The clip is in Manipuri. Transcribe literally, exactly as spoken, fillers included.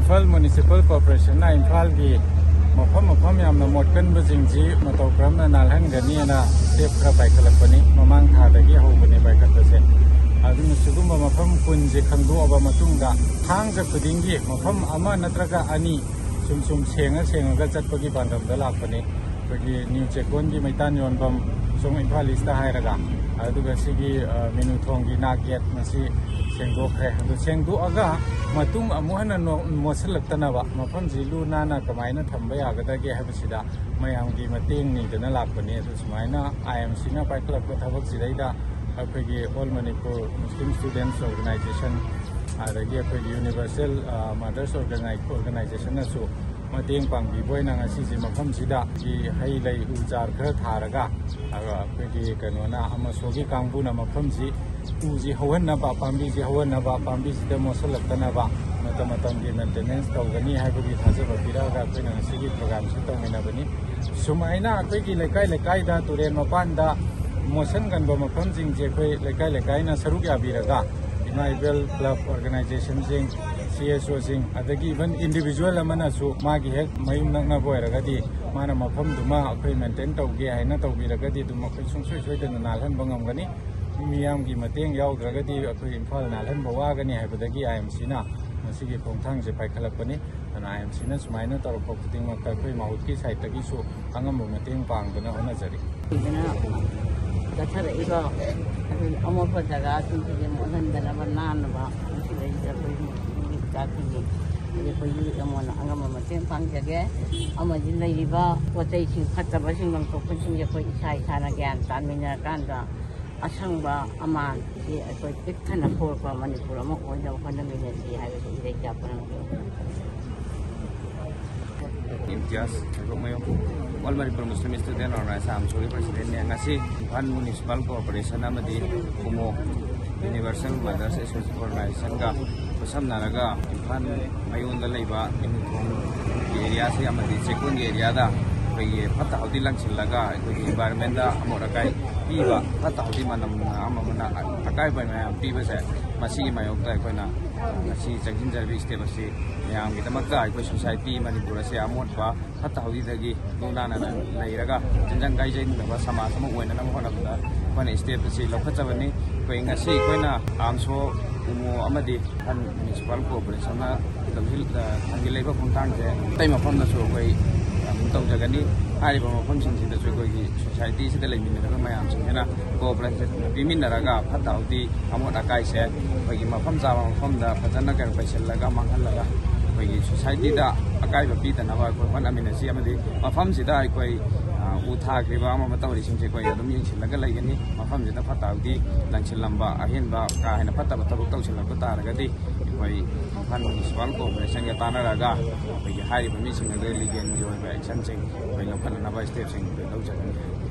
ꯏꯝꯐꯥꯜ ꯃ꯭ꯌꯨꯅꯤꯁꯤꯄꯥꯜ ꯀꯣꯔꯄꯣꯔꯦꯁꯟꯅ ꯏꯝꯐꯥꯜꯒꯤ ꯃꯐꯝ ꯃꯐꯝ ꯌꯥꯝꯅ ꯃꯣꯠꯀꯟꯕꯁꯤꯡꯁꯤ ꯃꯇꯧ ꯀꯔꯝꯅ ꯅꯥꯜꯍꯟꯒꯅꯤꯅ ꯁ꯭ꯇꯦꯞ ꯈꯔ ꯄꯥꯏꯈꯠꯂꯛꯄꯅꯤ꯫ ꯃꯃꯥꯡ ꯊꯥꯗꯒꯤ ꯍꯧꯕꯅꯤ ꯄꯥꯏꯈꯠꯄꯁꯦ꯫ ꯑꯗꯨꯅ ꯁꯤꯒꯨꯝꯕ ꯃꯐꯝ ꯀꯨꯟꯁꯦ ꯈꯪꯗꯣꯛꯑꯕ ꯃꯇꯨꯡꯗ, ꯊꯥꯡꯖ ꯈꯨꯗꯤꯡꯒꯤ ꯃꯐꯝ ꯑꯃ ꯅꯠꯇ꯭ꯔꯒ ꯑꯅꯤ ꯁꯨꯝ ꯁꯨꯝ ꯁꯦꯡꯉ ꯁꯦꯡꯉꯒ ꯆꯠꯄꯒꯤ ꯄꯥꯟꯗꯝꯗ ꯂꯥꯛꯄꯅꯤ꯫ ꯑꯩꯈꯣꯏꯒꯤ ꯅ꯭ꯌꯨ ꯆꯦꯛꯀꯣꯟꯒꯤ ꯃꯩꯇꯥꯟ ꯌꯣꯟꯐꯝ, ꯁꯣꯝ ꯏꯝꯐꯥꯜ ꯏꯁꯇ ꯍꯥꯏꯔꯒ, ꯑꯗꯨꯒ ꯁꯤꯒꯤ, ꯑ, ꯃꯤꯅꯨ ꯊꯣꯡꯒꯤ ꯅꯥꯛ ꯌꯦꯠ ꯃꯁꯤ ꯁꯦꯡꯗꯣꯛꯈ꯭ꯔꯦ꯫ ꯑꯗꯨ ꯁꯦꯡꯗꯣꯛꯑꯒ ꯃꯇꯨꯡ ꯑꯃꯨꯛ ꯍꯟꯅ ꯅꯣ-, ꯃꯣꯠꯁꯤꯜꯂꯛꯇꯅꯕ ꯃꯐꯝꯁꯤ ꯂꯨ ꯅꯥꯟꯅ ꯀꯃꯥꯏꯅ ꯊꯝꯕ ꯌꯥꯒꯗꯒꯦ ꯍꯥꯏꯕꯁꯤꯗ ꯃꯌꯥꯝꯒꯤ ꯃꯇꯦꯡ ꯅꯤꯗꯅ ꯂꯥꯛꯄꯅꯤ꯫ ꯑꯗꯨ ꯁꯨꯃꯥꯏꯅ ꯑꯥꯏ ꯑꯦꯝ ꯁꯤꯅ ꯄꯥꯏꯈꯠꯂꯛꯄ ꯊꯕꯛꯁꯤꯗꯩꯗ ꯑꯩꯈꯣꯏꯒꯤ All Manipur Muslim Students Organization, ꯑꯗꯒꯤ ꯑꯩꯈꯣꯏꯒꯤ ꯌꯨꯅꯤꯚꯔꯁꯦꯜ, ꯑ, ꯃꯗꯔꯁ ꯑꯣꯔꯒꯅꯥꯏ-, ꯑꯣꯔꯒꯅꯥꯏꯖꯦꯁꯟꯅꯁꯨ ꯃꯇꯦꯡ ꯄꯥꯡꯕꯤꯕ ꯑꯣꯏꯅ ꯉꯁꯤꯁꯦ ꯃꯐꯝꯁꯤꯗ ꯍꯩ ꯂꯩ ꯎ ꯆꯥꯔ ꯈꯔ ꯊꯥꯔꯒ, ꯑꯗꯨꯒ ꯑꯩꯈꯣꯏꯒꯤ ꯀꯩꯅꯣꯅ, ꯑꯃꯁꯣꯒꯤ ꯀꯥꯡꯕꯨꯅ ꯃꯐꯝꯁꯤ ꯎꯁꯤ ꯍꯧꯍꯟꯅꯕ, ꯄꯥꯝꯕꯤꯁꯤ ꯍꯧꯍꯟꯅꯕ, ꯄꯥꯝꯕꯤꯁꯤꯗ ꯃꯣꯠꯁꯤꯜꯂꯛꯇꯅꯕ ꯃꯇꯝ ꯃꯇꯝꯒꯤ ꯃꯦꯟꯇꯦꯅꯦꯟꯁ ꯇꯧꯒꯅꯤ ꯍꯥꯏꯕꯒꯤ ꯊꯥꯖꯕ ꯄꯤꯔꯛꯑꯒ ꯑꯩꯈꯣꯏꯅ ꯉꯁꯤꯒꯤ ꯄ꯭ꯔꯣꯒ꯭ꯔꯥꯝꯁꯤ ꯇꯧꯃꯤꯟꯅꯕꯅꯤ꯫ ꯁꯨꯃꯥꯏꯅ ꯑꯩꯈꯣꯏꯒꯤ ꯂꯩꯀꯥꯏ ꯂꯩꯀꯥꯏꯗ ꯇꯨꯔꯦꯜ ꯃꯄꯥꯟꯗ ꯃꯣꯠꯁꯤꯟꯒꯟꯕ ꯃꯐꯝꯁꯤꯡꯁꯦ ꯑꯩꯈꯣꯏ ꯂꯩꯀꯥꯏ ꯂꯩꯀꯥꯏꯅ ꯁꯔꯨꯛ ꯌꯥꯕꯤꯔꯒ, ꯏꯃꯥ ꯏꯕꯦꯜ ꯀ꯭ꯂꯕ ꯑꯣꯔꯒꯅꯥꯏꯖꯦꯁꯟꯁꯤꯡ, ꯁꯤ ꯑꯦꯁ ꯑꯣꯁꯤꯡ, ꯑꯗꯒꯤ ꯏꯚꯟ ꯏꯟꯗꯤꯕꯤꯖꯨꯋꯦꯜ ꯑꯃꯅꯁꯨ ꯃꯥꯒꯤ ꯍꯦꯛ ꯃꯌꯨꯝ ꯅꯛꯅꯕ ꯑꯣꯏꯔꯒꯗꯤ ꯃꯥꯅ ꯃꯐꯝꯗꯨꯃ ꯑꯩꯈꯣꯏ ꯃꯦꯟꯇꯦꯟ ꯇꯧꯒꯦ ꯍꯥꯏꯅ ꯇꯧꯕꯤꯔꯒꯗꯤ ꯑꯗꯨꯝ ꯑꯩꯈꯣꯏ ꯁꯨꯡꯁꯣꯏ ꯁꯣꯏꯗꯅ ꯅꯥꯜꯍꯟꯕ ꯉꯝꯒꯅꯤ꯫ ꯃꯤꯌꯥꯝꯒꯤ ꯃꯇꯦꯡ ꯌꯥꯎꯗ꯭ꯔꯒꯗꯤ ꯑꯩꯈꯣꯏ ꯏꯝꯐꯥꯜ ꯅꯥꯜꯍꯟꯕ ꯋꯥꯒꯅꯤ ꯍꯥꯏꯕꯗꯒꯤ ꯑꯥꯏ ꯑꯦꯝ ꯁꯤꯅ ꯉꯁꯤꯒꯤ ꯈꯣꯡꯊꯥꯡꯁꯦ ꯄꯥꯏꯈꯠꯂꯛꯄꯅꯤ꯫ ꯑꯗꯨꯅ ꯑꯥꯏ ꯑꯦꯝ ꯁꯤꯅ ꯁꯨꯃꯥꯏꯅ ꯇꯧꯔꯛꯄ ꯈꯨꯗꯤꯡꯃꯛꯇ ꯑꯩꯈꯣꯏ ꯃꯍꯨꯠꯀꯤ ꯁꯥꯏꯠꯇꯒꯤꯁꯨ ꯑꯉꯝꯕ ꯃꯇꯦꯡ ꯄꯥꯡꯗꯨꯅ ꯍꯣꯠꯅꯖꯔꯤ꯫ ꯑꯗꯨꯅ ꯆꯠꯊꯔꯛꯏꯕ ꯑꯩꯈꯣꯏ ꯑꯃꯣꯠꯄ ꯖꯒꯥꯁꯤꯡꯁꯤꯗꯤ ꯃꯣꯠꯍꯟꯗꯅꯕ, ꯅꯥꯟꯅꯕ ꯃꯁꯤꯗꯩꯁꯤꯗ ꯑꯩꯈꯣꯏ ꯅꯨꯃꯤꯠ ꯇꯥꯛꯄꯤꯒꯦ꯫ ꯑꯗꯩ ꯑꯩꯈꯣꯏ ꯌꯨꯠ ꯑꯃꯅ ꯑꯉꯝꯕ ꯃꯇꯦꯡ ꯄꯥꯡꯖꯒꯦ꯫ ꯑꯃꯗꯤ ꯂꯩꯔꯤꯕ ꯄꯣꯠ ꯆꯩꯁꯤꯡ ꯐꯠꯇꯕꯁꯤꯡ ꯂꯪꯊꯣꯛꯄꯁꯤꯡꯁꯦ ꯑꯩꯈꯣꯏ ꯏꯁꯥ ꯏꯁꯥꯅ ꯒ꯭ꯌꯥꯟ ꯇꯥꯃꯤꯟꯅꯔꯀꯥꯟꯗ ꯑꯁꯪꯕ ꯑꯃꯥꯟꯁꯤ ꯑꯩꯈꯣꯏ ꯄꯤꯛ ꯊꯟꯅ ꯍꯧꯔꯛꯄ ꯃꯅꯤꯄꯨꯔ ꯑꯃ ꯑꯣꯏꯅꯕ ꯍꯣꯠꯅꯃꯤꯟꯅꯁꯤ ꯍꯥꯏꯕꯁꯤ ꯏꯔꯩ ꯆꯥꯎꯐꯅ ꯏꯝꯇꯤꯌꯥꯖ ꯍꯩꯀꯣꯛꯃꯌꯨꯝ, All Manipur Muslim Student Organization, ꯑꯥꯏ ꯑꯦꯝ ꯁꯤꯒꯤ ꯄ꯭ꯔꯁꯤꯗꯦꯟꯠꯅꯦ꯫ ꯉꯁꯤ ꯏꯝꯐꯥꯜ ꯃ꯭ꯌꯨꯅꯤꯁꯤꯄꯥꯜ ꯀꯣꯔꯄꯣꯔꯦꯁꯟ ꯑꯃꯗꯤ ꯀꯨꯃꯣ ꯌꯨꯅꯤꯚꯔꯁꯦꯜ ꯃꯗꯔꯁ ꯑꯦꯁꯣꯁꯤꯌꯦꯁꯟ ꯑꯣꯔꯒꯅꯥꯏꯖꯦꯁꯟꯒ ꯈꯨꯠꯁꯝꯅꯔꯒ ꯏꯝꯐꯥꯜ ꯃꯌꯣꯟꯗ ꯂꯩꯕ ꯏꯅꯨꯊꯣꯡꯒꯤ ꯑꯦꯔꯤꯌꯥꯁꯤ ꯑꯃꯗꯤ ꯆꯦꯛꯀꯣꯟꯒꯤ ꯑꯦꯔꯤꯌꯥꯗ ꯑꯩꯈꯣꯏꯒꯤ ꯐꯠꯇ ꯍꯥꯎꯗꯤ ꯂꯪꯁꯤꯜꯂꯒ ꯑꯩꯈꯣꯏꯒꯤ ꯏꯟꯚꯥꯏꯔꯣꯟꯃꯦꯟꯗ ꯑꯃꯣꯠ ꯑꯀꯥꯏ ꯄꯤꯕ, ꯐꯠꯇ ꯍꯥꯎꯗꯤ ꯃꯅꯝ ꯑꯃ ꯑꯃꯅ ꯑꯀꯥꯏꯕ ꯃꯌꯥꯝ ꯄꯤꯕꯁꯦ, ꯃꯁꯤꯒꯤ ꯃꯥꯌꯣꯛꯇ ꯑꯩꯈꯣꯏꯅ ꯉꯁꯤ ꯆꯪꯁꯤꯟꯖꯔꯤꯕ ꯁ꯭ꯇꯦꯞ ꯑꯁꯤ ꯃꯌꯥꯝꯒꯤꯗꯃꯛꯇ ꯑꯩꯈꯣꯏ ꯁꯣꯁꯥꯏꯇꯤ ꯃꯅꯤꯄꯨꯔ ꯑꯁꯦ ꯑꯃꯣꯠꯄ ꯐꯠꯇ ꯍꯥꯎꯗꯤꯗꯒꯤ ꯂꯨ ꯅꯥꯟꯅ ꯂꯩꯔꯒ ꯆꯤꯟꯖꯪ ꯀꯥꯏꯖꯪꯗꯕ ꯁꯃꯥꯖ ꯑꯃ ꯑꯣꯏꯅꯅꯕ ꯍꯣꯠꯅꯕꯗ ꯑꯩꯈꯣꯏꯅ ꯁ꯭ꯇꯦꯞ ꯑꯁꯤ ꯂꯧꯈꯠꯆꯕꯅꯤ꯫ ꯑꯩꯈꯣꯏ ꯉꯁꯤ ꯑꯩꯈꯣꯏꯅ ꯑꯥꯝꯁꯣ, ꯎꯃꯣ ꯑꯃꯗꯤ ꯏꯝꯐꯥꯜ ꯃ꯭ꯌꯨꯅꯤꯁꯤꯄꯥꯜ ꯀꯣꯔꯄꯣꯔꯦꯁꯟꯅ ꯊꯝꯖꯤꯜ-, ꯑ, ꯊꯝꯖꯤꯜꯂꯛꯏꯕ ꯈꯣꯡꯊꯥꯡꯁꯦ ꯑꯇꯩ ꯃꯐꯝꯗꯁꯨ ꯑꯩꯈꯣꯏ ꯑꯗꯨꯝ ꯇꯧꯖꯒꯅꯤ꯫ ꯍꯥꯏꯔꯤꯕ ꯃꯐꯝꯁꯤꯡꯁꯤꯗꯁꯨ ꯑꯩꯈꯣꯏꯒꯤ ꯁꯣꯁꯥꯏꯇꯤꯁꯤꯗ ꯂꯩꯃꯤꯟꯅꯔꯤꯕ ꯃꯌꯥꯝꯁꯤꯡꯁꯤꯅ ꯀꯣꯑꯣꯄꯔꯦꯁꯟ ꯄꯤꯃꯤꯟꯅꯔꯒ ꯐꯠꯇ ꯍꯥꯎꯗꯤ ꯑꯃꯣꯠ ꯑꯀꯥꯏꯁꯦ ꯑꯩꯈꯣꯏꯒꯤ ꯃꯐꯝ ꯆꯥꯕ ꯃꯐꯝꯗ ꯐꯖꯅ ꯀꯩꯅꯣ ꯄꯩꯁꯤꯜꯂꯒ ꯃꯥꯡꯍꯜꯂꯒ ꯑꯩꯈꯣꯏꯒꯤ ꯁꯣꯁꯥꯏꯇꯤꯗ ꯑꯀꯥꯏꯕ ꯄꯤꯗꯅꯕ ꯑꯩꯈꯣꯏ ꯍꯣꯠꯅꯃꯤꯟꯅꯁꯤ꯫ ꯑꯃꯗꯤ ꯃꯐꯝꯁꯤꯗ ꯑꯩꯈꯣꯏ, ꯑ, ꯎ ꯊꯥꯈ꯭ꯔꯤꯕ ꯑꯃ ꯑꯃ ꯇꯧꯔꯤꯁꯤꯡꯁꯦ ꯑꯩꯈꯣꯏ ꯑꯗꯨꯝ ꯌꯦꯡꯁꯤꯜꯂꯒ ꯂꯩꯒꯅꯤ꯫ ꯃꯐꯝꯁꯤꯗ ꯐꯠꯇ ꯍꯥꯎꯗꯤ ꯂꯪꯁꯤꯜꯂꯝꯕ, ꯑꯍꯦꯟꯕ ꯀꯥ ꯍꯦꯟꯅ ꯐꯠꯇꯕ ꯊꯕꯛ ꯇꯧꯁꯤꯜꯂꯛꯄ ꯇꯥꯔꯒꯗꯤ ꯑꯩꯈꯣꯏ ꯏꯝꯐꯥꯜ ꯃ꯭ꯌꯨꯅꯤꯁꯤꯄꯥꯜ ꯀꯣꯔꯄꯣꯔꯦꯁꯟꯒ ꯇꯥꯟꯅꯔꯒ ꯑꯩꯈꯣꯏꯒꯤ ꯍꯥꯏꯔꯤꯕ ꯃꯤꯁꯤꯡ ꯑꯗꯨ ꯂꯤꯒꯦꯜꯒꯤ ꯑꯣꯏꯕ ꯑꯦꯛꯁꯟꯁꯤꯡ ꯑꯩꯈꯣꯏ ꯂꯧꯈꯠꯅꯅꯕ ꯁ꯭ꯇꯦꯞꯁꯤꯡ ꯑꯩꯈꯣꯏ ꯂꯧꯖꯒꯅꯤ꯫